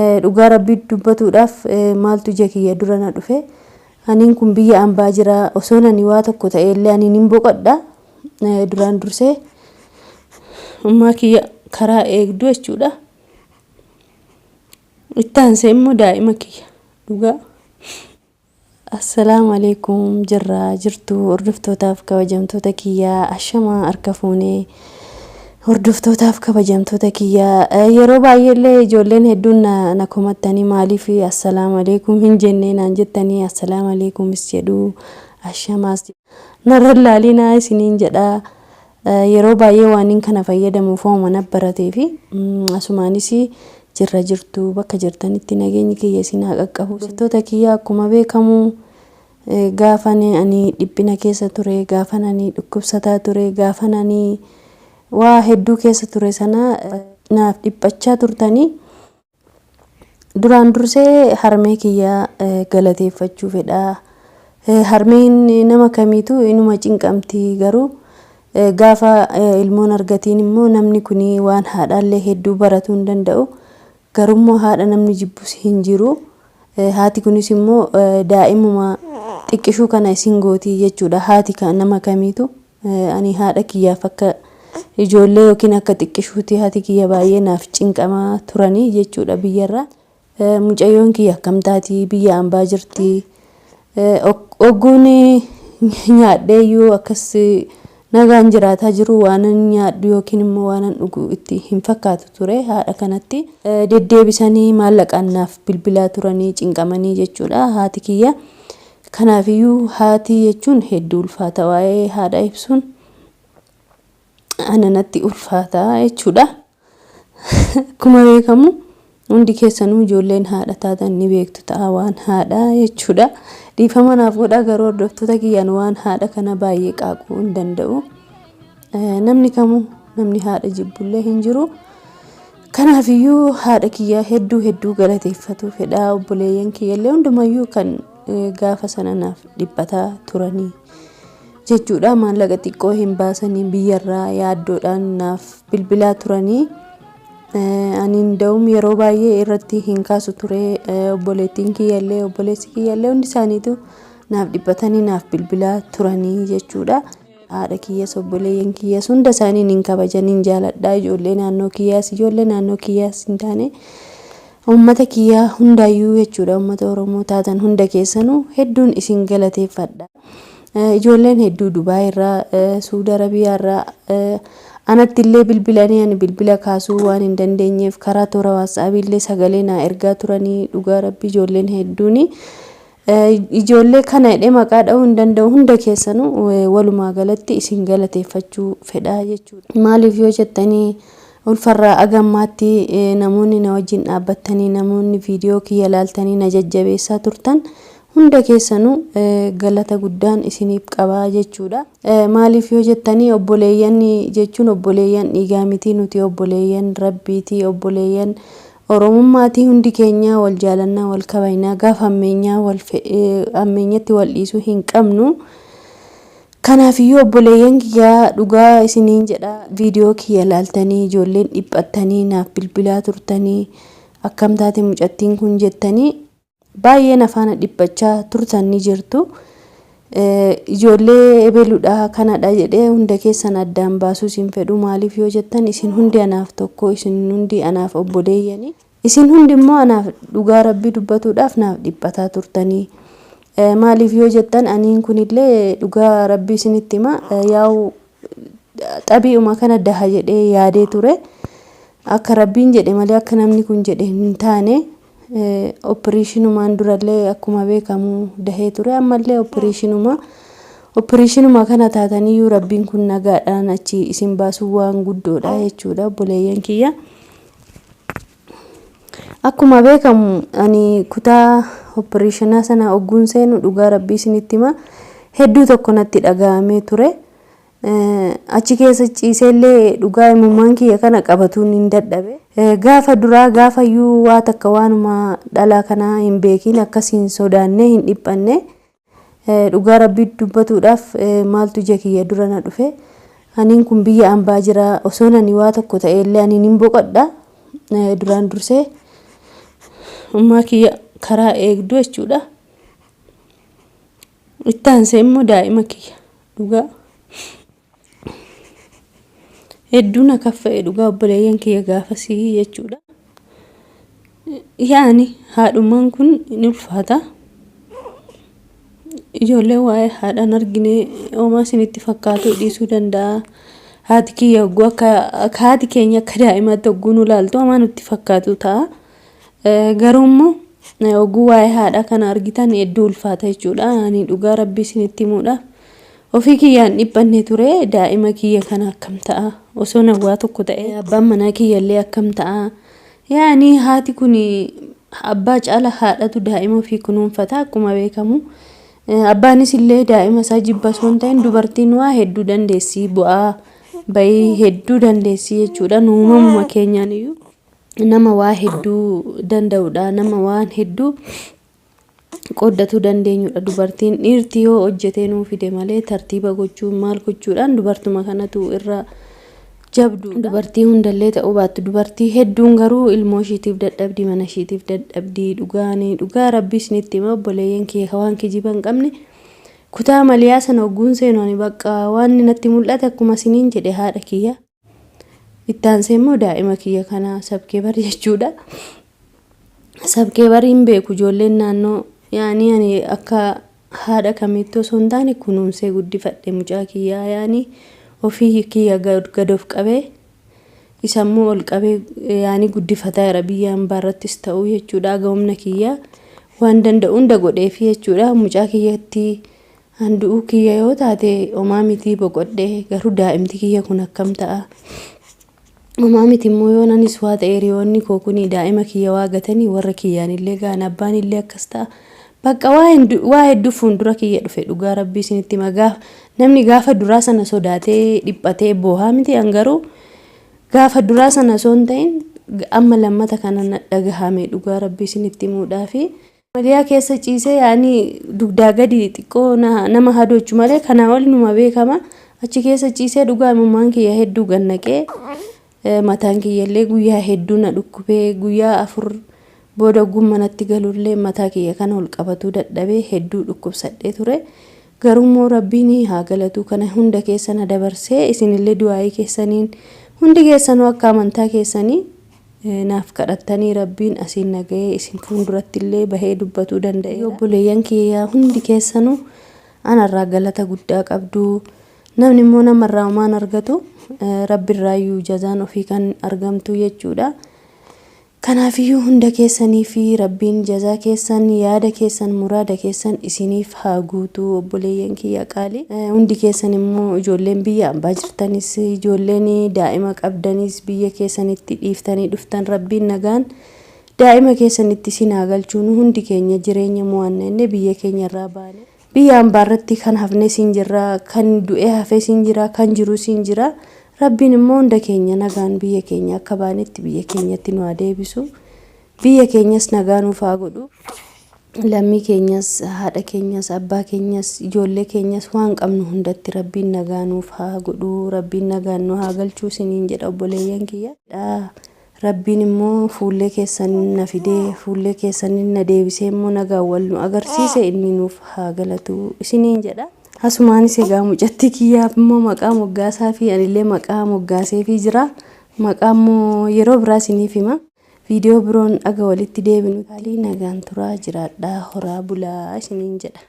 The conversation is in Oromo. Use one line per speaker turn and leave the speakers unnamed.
Dhugaa Rabbii dubbatuudhaaf maaltu ija kiyya dura na dhufe. Aniin kun biyya ambaa jira. Osoon ani waa tokko ta'e illee ani nin boqodha. Duraan dursee ummaa kiyya karaa eegdu jechuudha. Itti aansee immoo daa'ima kiyya dhugaa. Assalaamu alaikum jirra jirtu hordoftootaaf kabajamtoota kiyyaa ashamaa harka fuunee hordoftootaaf kabajamtoota kiyyaa yeroo baay'ee illee ijoolleen hedduun na, na komattanii maaliif assalaamu alaikum hin jennee naan jettanii assalaamu alaikumis jedhu ashamaas narra laalinaa isiniin jedha Yeroo baay'ee waanin kana fayyadamuuf hooma na baratee fi asumaanis jirra jirtu bakka jirtanitti nageenyi kiyya isin haa qaqqabu. Hordoftoota kiyya akkuma beekamu gaafan ani dhiphina keessa ture, gaafan ani dhukkubsataa ture, gaafan ani waa hedduu keessa ture sana naaf dhiphachaa turtanii. Duraan dursee harmee kiyya galateeffachuu fedha. Harmeen nama kamiitu inuma cinqamti garuu gaafa ilmoon argatiin immoo namni kun waan haadhaallee hedduu baratuu hin danda'u. Garummoo haadha namni jibbus hin jiru. Haati kunis immoo daa'imuma xiqqishuu kana isin gootii jechuudha. Haati nama kamiitu Ani haadha kiyyaaf akka ijoollee yookiin akka xiqqishuuti haati kiyya baay'ee naaf cinqamaa turanii jechuudha biyyarraa. Mucayyoon kiyya akkam taati biyya ambaa jirti. Ogguun nyaadhee iyyuu akkas nagaan jiraataa jiru waanan nyaadhu yookiin immoo waanan dhugu itti hin fakkaatu ture haadha kanatti. Deddeebisanii maallaqaan naaf bilbilaa turanii cinqamanii jechuudha haati kiyya. Kanaafiyyuu haati jechuun hedduu ulfaata waa'ee haadha ibsuun ana natti ulfaata jechuudha. Akkuma beekamu hundi keessanuu ijoolleen haadha taatan ni beektu ta'a waan haadha jechuudha. Dhiifama naaf godhaa garuu hordoftoota kiyyaan waan haadha kana baay'ee qaaquu hin danda'u. Namni kamuu namni haadha jibbullee hin jiru. Kanaafiyyuu haadha kiyya hedduu hedduu galateeffatu fedha obboleeyyan kiyyallee hundumayyuu kan gaafa sana naaf dhiphataa turanii jechuudha. Maallaqa xiqqoo hin baasanii biyyarraa yaaddoodhaan naaf bilbilaa turanii. Ani da'um yeroo baay'ee irratti hin kaasu ture obboleettiin kiyyallee obboleessi kiyyallee hundi isaaniitu naaf dhiphatanii naaf bilbilaa turanii jechuudha. Haadha kiyyas obboleeyyan kiyyas hunda isaanii nin kabaja nin jaaladha ijoollee naannoo kiyyaas ijoollee naannoo kiyyaas hin taane uummata kiyyaa hundaayyuu jechuudha uummata Oromoo taatan hunda keessanuu hedduun isin galateeffadha. Ijoolleen hedduu Dubaay irraa Suudi Arabiyaa irraa anatti illee bilbilanii ani bilbila kaasuu waan hin dandeenyeef karaa toora waatsaabii illee sagalee naa ergaa turanii dhugaa rabbi ijoolleen hedduuni. Ijoollee kana jedhee maqaa dha'uu hin danda'u hunda keessanuu walumaa galatti isin galateeffachuu fedha jechuudha. Maaliif yoo jettanii ulfarraa aga ammaatti namoonni na wajjin dhaabbattanii namoonni viidiyoo kiyya laaltanii na jajjabeessaa turtan hunda keessanuu galata guddaan isiniif qaba jechuudha. Maaliif yoo jettanii obboleeyyan jechuun obboleeyyan dhiigaa miti nuti obboleeyyan rabbiiti obboleeyyan Oromummaatii hundi keenyaa wal jaalannaa wal kabajnaa gaafa hammeenyaa wal hammeenyatti wal dhiisuu hin qabnu. Kanaafiyyuu obboleeyyan kiyyaa dhugaa isiniin jedha viidiyoo kiyya laaltanii ijoolleen dhiphattanii naaf bilbilaa turtanii akkam taate mucattiin kun jettanii baay'ee na faana dhiphachaa turtan ni jirtu. Ijoollee ebeluudha kanadha jedhee hunda keessan addaan baasuus hin fedhu maaliif yoo jettan isin hundi anaaf tokko isin hundi anaaf obboleeyyani. Isin hundi immoo anaaf dhugaa rabbii dubbatuudhaaf naaf dhiphataa turtanii. Maaliif yoo jettan aniin kunillee dhugaa rabbii isinitti hima yaa'u xabii'uma kana daha jedhee yaadee ture. Akka rabbiin jedhe malee akka namni kun jedhe hin taane. Oppiriishinumaan durallee akkuma beekamu dahee ture ammallee oppiriishinuma oppiriishinuma kana taataniyyuu rabbiin kun nagaadhaan achi isin baasuun waan guddoodha jechuudha obboleeyyan kiyya. Akkuma beekamu ani kutaa oppiriishinaa sana ogguun seenu dhugaa rabbii isinitti hima hedduu tokko natti dhaga'amee ture. Achi keessa ciiseellee dhugaa imimmaan kiyya kana qabatuun hin dadhabe. Gaafa duraa gaafayyuu waa takka waanuma dhalaa kanaa hin beekiin akkas hin sodaanne hin dhiphanne. Dhugaa rabbii dubbatuudhaaf maaltu ija kiyya dura na dhufe. Aniin kun biyya ambaa jira osoon ani waa tokko ta'ellee ani nin boqodha. Duraan dursee Ummaa kiyya karaa eegdu jechuudha. Itti aansee immoo daa'ima kiyya dhugaa. Hedduu na kaffa'e dhugaa obboleeyyan kiyya gaafasii jechuudha. Yaani haadhummaan kun ni ulfaata. Ijoolleen waa'ee haadhaan argine homaa isinitti fakkaatu dhiisuu danda'a. Haati kiyya hogguu akka haati keenya akka daa'imaatti hogguu nu ilaaltu homaa nutti fakkaatu ta'a. Garuu immoo hogguu waa'ee haadhaa kana argitan hedduu ulfaata jechuudha. Ani dhugaa rabbii isinitti himuudhaaf ofii kiyyaan dhiphanne ture daa'ima kiyya kana akkam ta'a osoo na waa tokko ta'e abbaan manaa kiyya illee akkam ta'a. Yaani haati kun abbaa caala haadhatu daa'ima ofii kunuunfata akkuma beekamu. Abbaanis illee daa'ima isaa jibba osoo hin ta'in dubartiin waa hedduu dandeessi bu'aa bahii hedduu dandeessi jechuudha. Nu uumamuma keenyaan iyyuu nama waa hedduu danda'udha. Nama waan hedduu qooddatuu dandeenyudha. Dubartiin dhiirti yoo hojjetee nuu fide malee tartiiba gochuun maal gochuudhaan dubartuma kanatu irra jabdu. Dubartii hundallee ta'uu baattu dubartii hedduun garuu ilmoo ishiitiif dadhabdi mana ishiitiif dadhabdi dhugaanii dhugaa rabbii isinitti hima obboleeyyan kiyya waan kijiba hin qabne kutaa maliyaa sana hogguun seenu ani bakka waan natti mul'ate akkuma isiniin jedhe haadha kiyya. Itti aansee immoo daa'ima kiyya kana sabkeebar jechuudha. Sabkeebar hin beeku ijoolleen naannoo yaani ani akka haadha kamiitti osoo hin taane kunuunsee guddifadhe mucaa kiyyaa yaani ofii kiyya gad of qabee isa immoo ol qabee yaani guddifataa jira biyya hambaa irrattis ta'uu jechuudha haga humna kiyyaa waan danda'u hunda godheefi jechuudha mucaa kiyyatti An du'uu kiyya yoo taate homaa mitii boqodhe garuu daa'imti kiyya kun akkam ta'a? Homaa miti immoo yoon anis waa ta'e hiriyoonni koo kuni daa'ima kiyya waa gatanii warra kiyyaan illee ga'an abbaan illee akkas ta'a. Bakka waa hedduu fuuldura kiyya dhufe dhugaa rabbii isinitti hima gaaf namni gaafa duraa sana sodaatee dhiphatee boohaa miti an garuu gaafa duraa sana osoo hin ta'in amma lammata kana na dhagahame dhugaa rabbii isinitti himuudhaafi. Maliyaa keessa ciisee yaani dugdaa gadi xiqqoo nama hadoochu malee kanaa ol numa beekama. Achi keessa ciisee dhugaa imimmaan kiyya hedduu gannaqee mataan kiyya illee guyyaa hedduu na dhukkubee guyyaa 4 booda ogguun manatti galullee mataa kiyya kana ol qabatuu dadhabee hedduu dhukkubsadhee ture. Garuu immoo Rabbiin haa galatuu kana hunda keessa na dabarsee isinillee du'aa'ii keessaniin hundi keessanuu akka amantaa keessanii naaf kadhattanii Rabbiin asiin na gahee isin fuuldurattillee bahee dubbatuu danda'eera. Obboleeyyan kiyya hundi keessanuu anarraa galata guddaa qabdu. Namni immoo namarraa homaa hin argatu. Rabbirraayyuu jazaan ofii kan argamtu jechuudha. Kanaafiyyuu hunda keessaniifi Rabbiin jazaa keessan yaada keessan muraada keessan isiniif haa guutu obboleeyyan kiyya qaali. Hundi keessan immoo ijoolleen biyya ambaa jirtanis ijoolleen daa'ima qabdanis biyya keessanitti dhiiftanii dhuftan Rabbiin nagaan daa'ima keessanitti isin haa galchuu nu hundi keenya jireenya mo'anna jennee biyya keenya irraa baane. Biyya ambaa irratti kan hafnes hin jirra, kan du'ee hafes hin jira, kan jirus hin jira. Rabbiin immoo hunda keenya nagaan biyya keenya akka baanetti biyya keenyatti nu haa deebisu. Biyya keenyas nagaa nuuf haa godhu. Lammii keenyas, haadha keenyas, abbaa keenyas, ijoollee keenyas waan qabnu hundatti Rabbiin nagaa nuuf haa godhu. Rabbiin nagaan nu haa galchuu isiniin jedha obboleeyyan kiyya. Rabbiin immoo fuullee keessan na fidee fuullee keessanin na deebisee immoo nagaan wal nu agarsiise inni nuuf haa galatu isiniin jedha. Asumaanis egaa mucattii kiyyaaf immoo maqaa moggaasaa fi anillee maqaa moggaaseefii jira. Maqaa immoo yeroo biraa isiniif hima. Viidiyoo biroon aga walitti deebinu nagaan turaa jiraadhaa horaa bulaa isiniin jedha.